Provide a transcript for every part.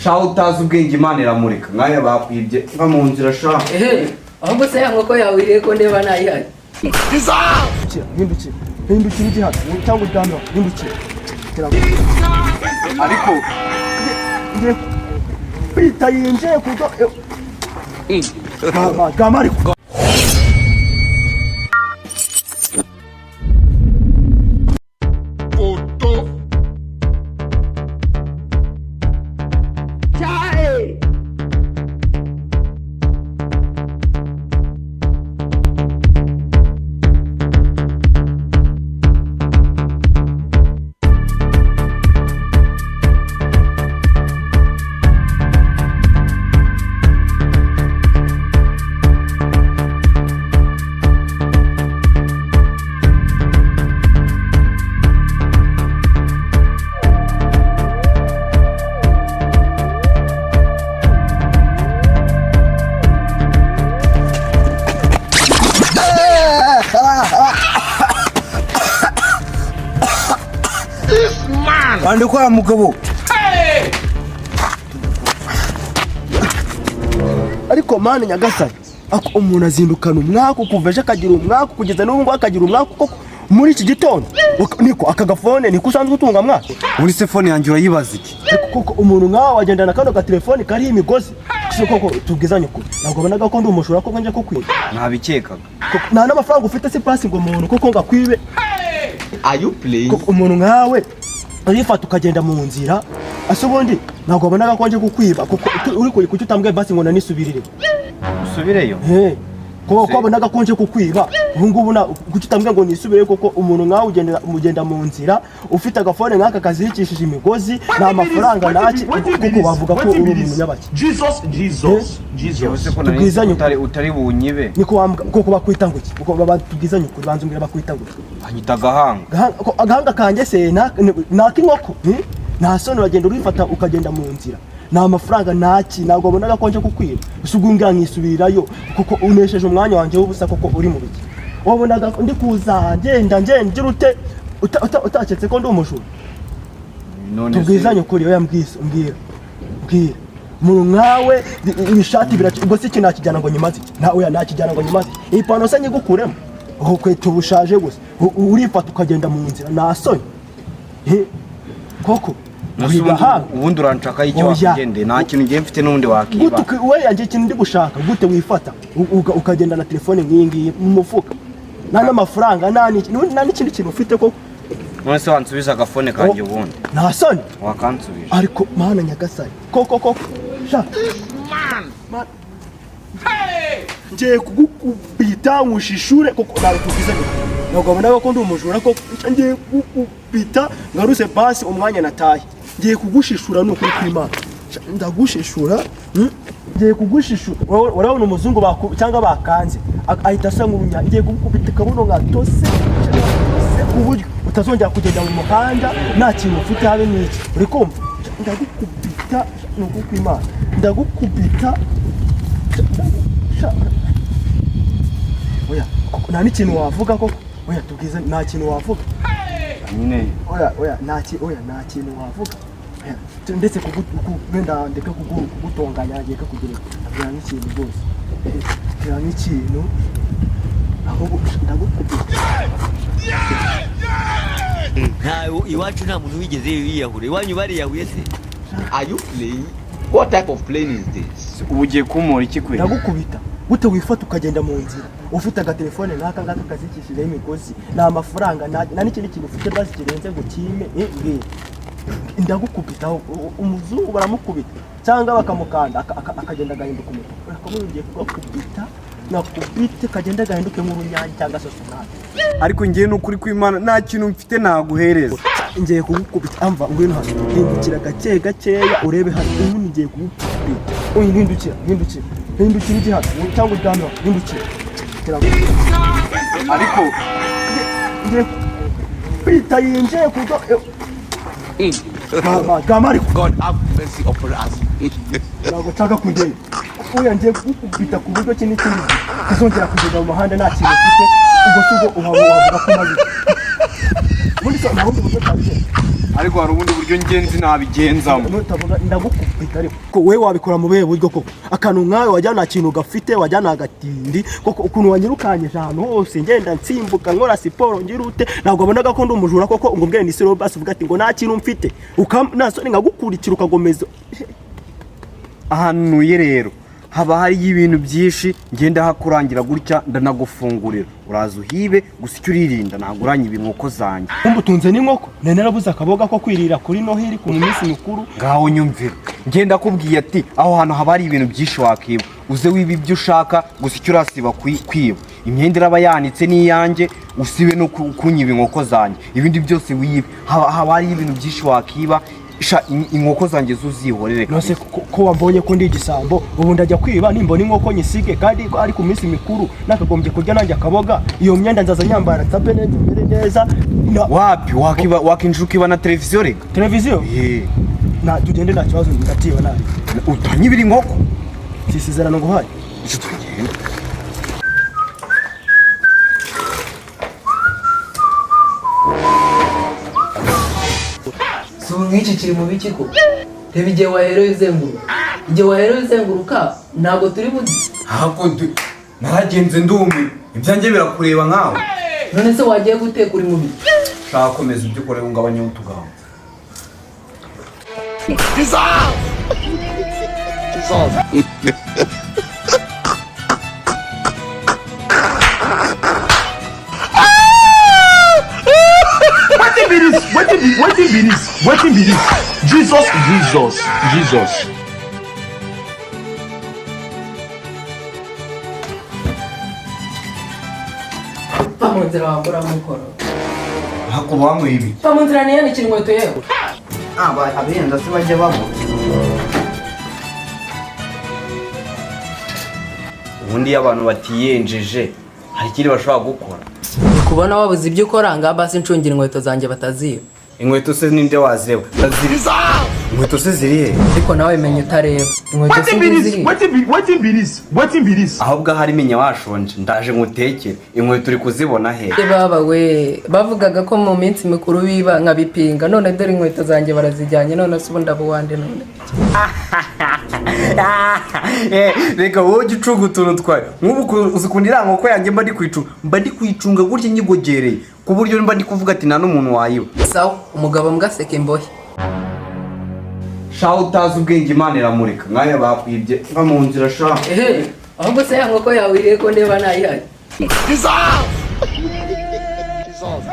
Shaho utazi ubwenge Imana iramurika nkaya bakwibye nka mu nzira sha. Ehe, ahubwo se ya nkoko yawe irihe ko ndeba ntayihaye? Hindukira, hindukira, hindukira ujye hano cyangwa uryame aho, hindukira. Ariko Ngiye kwita yinjiye kuko gama gama ariko. Kandi kwa mugabo. Ariko mani nyagasani, ako umuntu azindukana umwaku kuva ejo akagira umwaku kugeza n'ubu ngubu akagira umwaku koko muri iki gitondo. Niko aka gafone niko usanzwe utunga mwana? Muri se phone yanjye urayibaza iki? Ariko koko umuntu nkawe wagendana kano gatelefoni kariho imigozi, si koko? Tubwizanye ukuri, ntabwo wabonaga ko ndi umujura koko njya kukwiba? Ntabikekaga. Koko, nta n'amafaranga ufite se pasi ngo umuntu koko ngo akwibe? Are you playing? Koko umuntu nkawe urifata ukagenda mu nzira, ase ubundi ntabwo wabonaga ko nje kukwiba koko? Uri kuki utambwiye basi ngo nanisubirire? Usubireyo? He, kuba ko wabonaga ko nje kukwiba ubu ngubu, na kuki utambwiye ngo nisubire koko? Umuntu nkawe ugenda mu nzira ufite agafone nk'aka kazirikishije imigozi, nta mafaranga ntaki, koko wavuga ko uri umuntu nyabaki? Jesus, Jesus, Jesus. Yewe se ko nari Tubwizanye utari bunyibe. Niko wambwa koko, bakwita ngo iki? Kuko tubwizanye ukuri, banza umbwira bakwita ngo iki? Anyita agahanga. Agahanga kanjye se ni ak'inkoko? Nta soni, uragenda urifata ukagenda mu nzira nta mafaranga ntaki, ntabwo wabonaga ko nje kukwiba? Gusa ubwo ngira nkisubirirayo kuko unesheje umwanya wanjye w'ubusa koko. Uri mu biki? Wabonaga ndi kuza ngenda ngenda ngira ute utaketse ko ndi umujura? None se Tubwizanye ukuri, oya mbwisa, mbwira, mbwira. Umuntu nkawe ibishati biraca, ubwo se iki nakijyana ngo nyimaze iki? Nta oya, nakijyana ngo nyimaze iki? Iyi pantaro se nyigukuremo? Ukweto bushaje gusa. Urifata ukagenda mu nzira nta soni. He, koko None se uri gahanga. Ubundi uranshaka icyo? Oya. Wakigendeye nta kintu ngiye mfite n'ubundi wakiba. Gute we yanjye ikintu ndi gushaka, gute wifata ukagenda na telefone nk'iyi ngiyi mu mufuka, nta n'amafaranga, nta n'iki, nta n'ikindi kintu ufite koko? None se wansubiza agafone kanjye ubundi? Nta soni. Wakansubije. Ariko mana nyagasani, koko koko sha ngiye kugukubita nkushishure koko. Ntabwo tubwiza, ntabwo wabonaga ko ndi umujura koko? Ngiye kugukubita ngaruse basi umwanya nataye. Ngiye kugushishura ni ukuri kw'Imana. Sha, ndagushishura, Ngiye kugushishura. Urabona umuzungu cyangwa bakanze ahita asa nk'urunya. Ngiye kugukubita akabuno nkatose ku buryo utazongera kugenda mu muhanda nta kintu ufite habe n'iki. Uri kumva? Sha, ndagukubita ni ukuri kw'Imana, ndagukubita. Sha, oya koko, nta n'ikintu wavuga koko? Oya tubwize, nta kintu wavuga? Nyine. Oya, oya, oya nta kintu wavuga. Oya, ndetse wenda ndeke kugutonganya, ndeke kugira abwira nk'ikintu rwose. Bwira nk'ikintu ahubwo, ndagukubita. Nta iwacu nta muntu wigeze yiyahura. Iwanyu bariyahuye se? Are you playing? What type of plane is this? Ubu ugiye kumpora iki kwe? Ndagukubita. Gute wifata ukagenda mu nzira ufite agatelefone nk'aka ngaka kazikishijeho imigozi, nta mafaranga, nta n'ikindi kintu ufite bazi kirenze ngo kime? Mbwira. Ndagukubita. Umuzungu baramukubita cyangwa bakamukanda akagenda agahinduka umutuku. Urakabona, ugiye kugakubita nakubite kagenda gahinduke nk'urunyange cyangwa se sonate. Ariko ngiye n'ukuri kw'Imana nta kintu mfite naguhereza. Ngiye kugukubita. Amva, ngwino hano, hindukira gake gakeya urebe hano. Ubundi ngiye kugukubita. Uyu, hindukira, hindukira, hindukira ujye hano cyangwa uryame aho, hindukira. Ariko Ngiye kwita yinjiye kuko gama gama ariko. God have mercy upon us. Ntabwo nshaka kugenda. Oya, ngiye kugukubita ku buryo ki n'ikindi gihe utazongera kugenda mu muhanda nta kintu ufite. Ubwo si ubwo wavuga ko umaze iki? Ubundi se nta bundi buryo twabigenza? Ariko hari ubundi buryo ngenzi nabigenzamo. Nutavuga ndagukubita. Ariko ko we wabikora mu buhe buryo koko? Akantu nkawe wajya nta kintu gafite, wajya nta gatindi koko. Ukuntu wanyirukanyije ahantu hose, ngenda nsimbuka, nkora siporo, ngira ute, ntabwo wabonaga ko ndi umujura koko? Ngo mbwire ni siro basi, uvuga ati ngo nta kintu mfite, nta soni, nkagukurikira ukagomeza. Ahantu ntuye rero haba hariyo ibintu byinshi. Ngenda hakurangira gutya, ndanagufungurira, uraza uhibe. Gusa icyo uririnda, ntabwo uranyiba inkoko zanjye. Kumva utunze n'inkoko? Nari narabuze akaboga ko kwirira kuri Noheli, ku minsi mikuru. Ngaho nyumvira, ngenda akubwiye ati aho hantu haba hari ibintu byinshi wakiba. Uze wiba ibyo ushaka, gusa icyo urasiba kwiba imyenda iraba yanitse n'iyanjye, usibe no kunyiba inkoko zanjye. Ibindi byose wibe. Haba hariyo ibintu byinshi wakiba. Sha, inkoko zanjye zuzihorere. Nose ko wambonye ko ndi igisambo, ubu ndajya kwiba nimbona inkoko nyisige, kandi ko ari ku minsi mikuru nakagombye kurya nanjye akaboga? Iyo myenda nzaza nyambara nsabe neza, mere neza Wapi, wakiba, wakinjira ukiba na televiziyo rega. Televiziyo? Ye. Na tugende, nta kibazo, ndatiba nabi. Utanyibira inkoko. Si isezerano nguhaye? Icyo tugenda. Si ubu nk'iki kiri mu biki ko? Reba igihe waherewe uzenguruka, igihe waherewe uzenguruka, ntabwo turi buze. Ntabwo naragenze ndumi, ibyanjye birakureba nkawe. None se wagiye guteka, uri mu biki? Shaka komeza ibyo ukora, ungabanya utugambo. Jesus! Jesus! Wetin be this? Wetin be this? Wetin be this? Jesus, Jesus, Jesus. Va mu nzira, wambura mukoro. Ntabwo banyweye ibi. Va mu nzira niyanikira inkweto yewe. Abenda se bajya babona ubundi iyo abantu batiyenjeje hari ikindi bashobora gukora? Ndi kubona wabuze ibyo ukora, ngaha basi ncungira inkweto zanjye bataziba. Inkweto se ninde wazireba? Ndaziri inkweto se ziri he? Ariko nawe menya utareba inkweto. Wetin be Si this? ziri. Wetin be this? Wetin be this? Ahubwo ahari menya washonje, ndaje ngutekere. Inkweto uri kuzibona he? Baba we, bavugaga ko mu minsi mikuru biba nkabipinga, none dore inkweto zanjye barazijyanye. None se ubu ndabuwande none? Reka wowe ujye ucunga utuntu twawe. Nk'ubu uzi ukuntu iriya nkoko yanjye mba ndi kuyicunga, mba ndi kuyicunga gutya nyigogereye, ku buryo mba ndi kuvuga ati nta n'umuntu wayiba. Sawa, umugabo mbwa aseka imbohe. Shaho utazi ubwenge, Imana iramurika. Nk'aya bakwibye, va mu nzira sha. Ehe, ahubwo se ya nkoko yawe irihe ko ndeba ntayihari?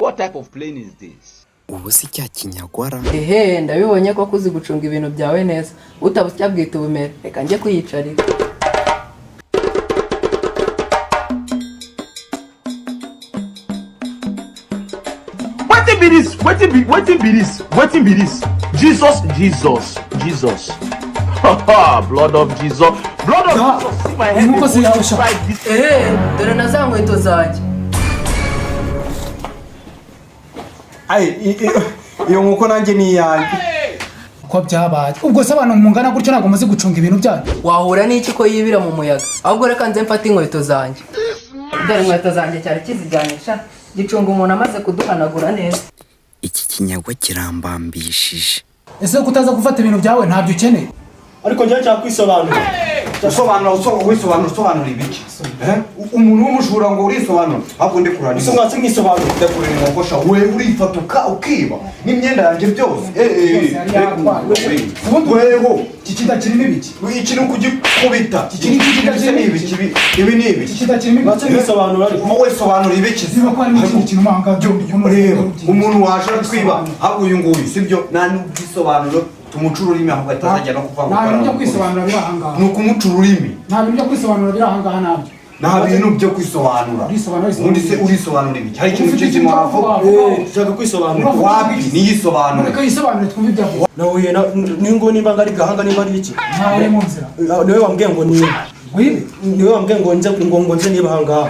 What type of plane is this? Ubu si cya kinyagwara? Ehe, ndabibonye ko uzi gucunga ibintu byawe neza. Utabusya bwita ubumera. Reka njye kwiyicarira. Wetin be this? Wetin be this? Wetin be this? Jesus, Jesus, Jesus. Blood of Jesus. Blood of Jesus. See my head. Inkoko Dey go zirarusha. inside this. Ehe, dore na za nkweto zanjye. Ayi, iyo nkoko nanjye ni iyanjye. Ko byabaye ubwo se, abantu mungana gutyo ntabwo muzi gucunga ibintu byanyu? Wahura n'iki ko yibira mu muyaga? Ahubwo reka nze mfate inkweto zanjye. Dore inkweto zanjye, cyari kizijyanisha gicunga umuntu amaze kuduhanagura neza. Iki kinyagwa kirambambishije. Ese ko utaza gufata ibintu byawe, ntabyo ukeneye? Ariko njyewe nshaka kwisobanura. Usobanura, wisobanura, usobanura ibiki? Eh? Umuntu w'umujura ngo urisobanura? Ahubwo ndi kurana. Ese mwatsi mwisobanura? Ndakurira inkoko sha. We urifata ukiba n'imyenda yanjye byose. Byose yari yatwaye. Ubundi weho Iki kidakirimo ibiki? Iki ni ukugikubita. Iki ni ikidakirimo ni ibiki? Ibi ni ibiki? Iki kidakirimo ibiki? Mwatsi mwisobanura ariko. Wowe sobanura ibiki? Niba ko harimo ikindi kintu mahanga byo. Reba umuntu waje aratwiba. Ahubwo uyu nguyu sibyo, nta n'ubwisobanuro, tumuca ururimi ahubwo atazajya no kuvuga ngo Nta bintu byo ukora. kwisobanura biri ahangaha. Ni ukumuca ururimi. Nta bintu byo kwisobanura biri ahangaha, ntabyo. Nta bintu byo kwisobanura. Urisobanura, Ubundi se urisobanura ibiki? Hari ikintu Ufite kizima ikintu cyo wavuga? kuvuga. Nshaka kwisobanura. Wapi, niyisobanure. Reka yisobanure twumve ibyo avuga. Nahuye na n'ingo, nimba ngari gahanga, nimba ari iki. Ntawe uri mu nzira. Niwe wambwiye ngo niba Wibe? Niwe wambwiye ngo nze niba ahangaha.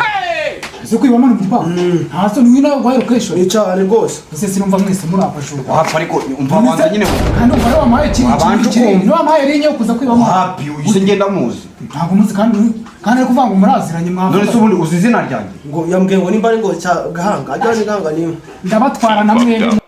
Ese kwibamo ni gipangu? Nta soni, wino wayo location. Ni cyane rwose. Ese sinumva mwese muri abajura? Wapi, ariko umva, banza nyine. Kandi umva, wampaye ikintu Wabanje kinini. ukumva. Niwe wampaye rinye yo kuza kwibamo. Wapi, uyu se ngenda muzi. Ntabwo muzi, kandi ari kuvuga ngo muraziranye. None se Mwavuga. ubundi uzi izina ryanjye? Ngo yambwiye ngo nimba ari ngo cya Gahanga, ajya ni Gahanga nimba. Ndabatwara na mwembi.